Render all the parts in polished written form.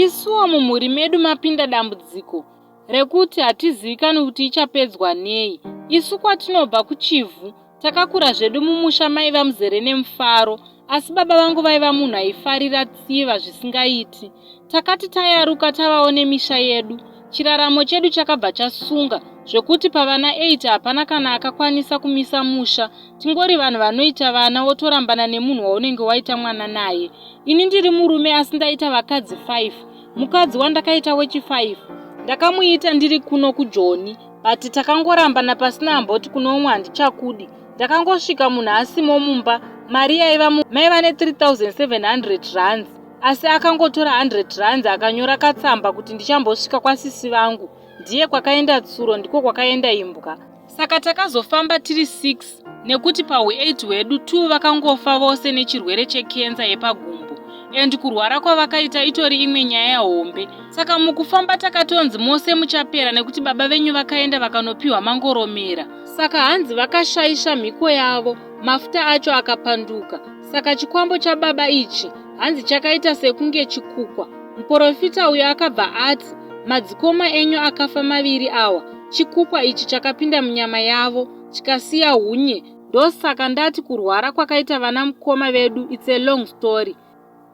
Isuwo mumhuri medu mapinda dambudziko rekuti hatizivikanwi kuti ichapedzwa nei. Isu kwatinobva kuChivhu takakura zvedu mumusha maiva muzere nemufaro asi baba vangu vaiva munhu aifarira tsiva zvisingaiti. Takati tayaruka tavawo nemisha yedu, chiraramo chedu chakabva chasunga zvekuti pavana 8 hapana kana akakwanisa kumisa musha. Tingori vanhu vanoita vana wotorambana nemunhu waunenge waita mwana naye. Ini ndiri murume asi ndaita vakadzi 5. Mukadzi wandakaita wechi5 ndakamuita ndiri kuno kuJoni but takangorambana pasina amboti kune umwe handichakudi. Ndakangosvika munhu asimo mumba, mari yaiva maiva ne3700 rands asi akangotora 100 rands akanyora katsamba kuti ndichambosvika kwasisi vangu. Ndiye kwakaenda tsuro ndiko kwakaenda imbwa. Saka takazofamba tiri 6 nekuti pahu 8 hwedu 2 vakangofa vose nechirwere chekenza yepagumbo and kurwara kwavakaita itori imwe nyaya hombe. Saka mukufamba takatonzi mose muchapera nekuti baba venyu vakaenda vakanopiwa mangoromera. Saka hanzi vakashaisha mhiko yavo mafuta acho akapanduka. Saka chikwambo chababa ichi hanzi chakaita sekunge chikukwa. Muporofita uyo akabva ati madzikoma enyu akafa maviri awa chikukwa ichi chakapinda munyama yavo chikasiya hunye. Ndosaka ndati kurwara kwakaita vana mukoma vedu it's a long story.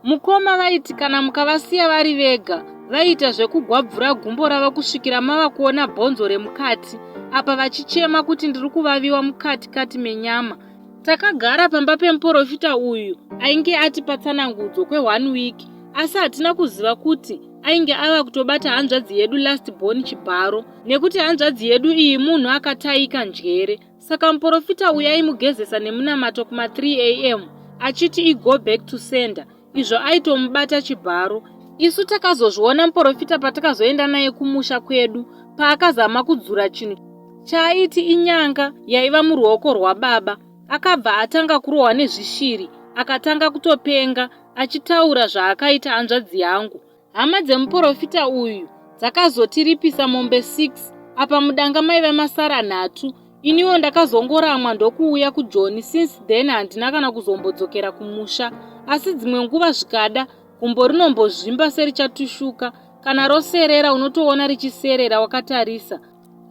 Mukoma vaiti kana mukavasiya vari vega vaiita zvekugwabvura gumbo ravo kusvikira mava kuona bhonzo remukati apa vachichema kuti ndiri kuvaviwa mukati kati menyama. Takagara pamba pemuporofita uyu ainge atipa tsanangudzo kwe1 week asi hatina kuziva kuti ainge ava kutobata hanzvadzi yedu last born chibharo nekuti hanzvadzi yedu iyi munhu akataika njere. Saka muporofita uyu aimugezesa nemunamato kuma 3 am achiti igo back to sender izvo aitomubata chibharo. Isu takazozviona muporofita patakazoenda naye kumusha kwedu paakazama kudzura chinhu chaaiti inyanga yaiva muruoko rwababa. Akabva atanga kurohwa nezvishiri akatanga kutopenga achitaura zvaakaita hanzvadzi yangu. Hama dzemuporofita uyu dzakazotiripisa mombe 6 apa mudanga maiva masara nhatu. Iniwo ndakazongoramwa ndokuuya kuJoni since then handina kana kuzombodzokera kumusha. Asi dzimwe nguva zvikada gumbo rinombozvimba serichatushuka kana roserera unotoona richiserera wakatarisa.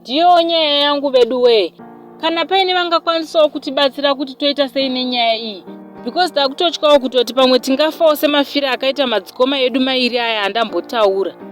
Ndiyowo nyaya yangu veduwee. Kana paine vangakwanisawo kutibatsira kuti toita sei nenyaya iyi because takutotyawo kutoti pamwe tingafawo semafiro akaita madzikoma edu mairi aya andambotaura.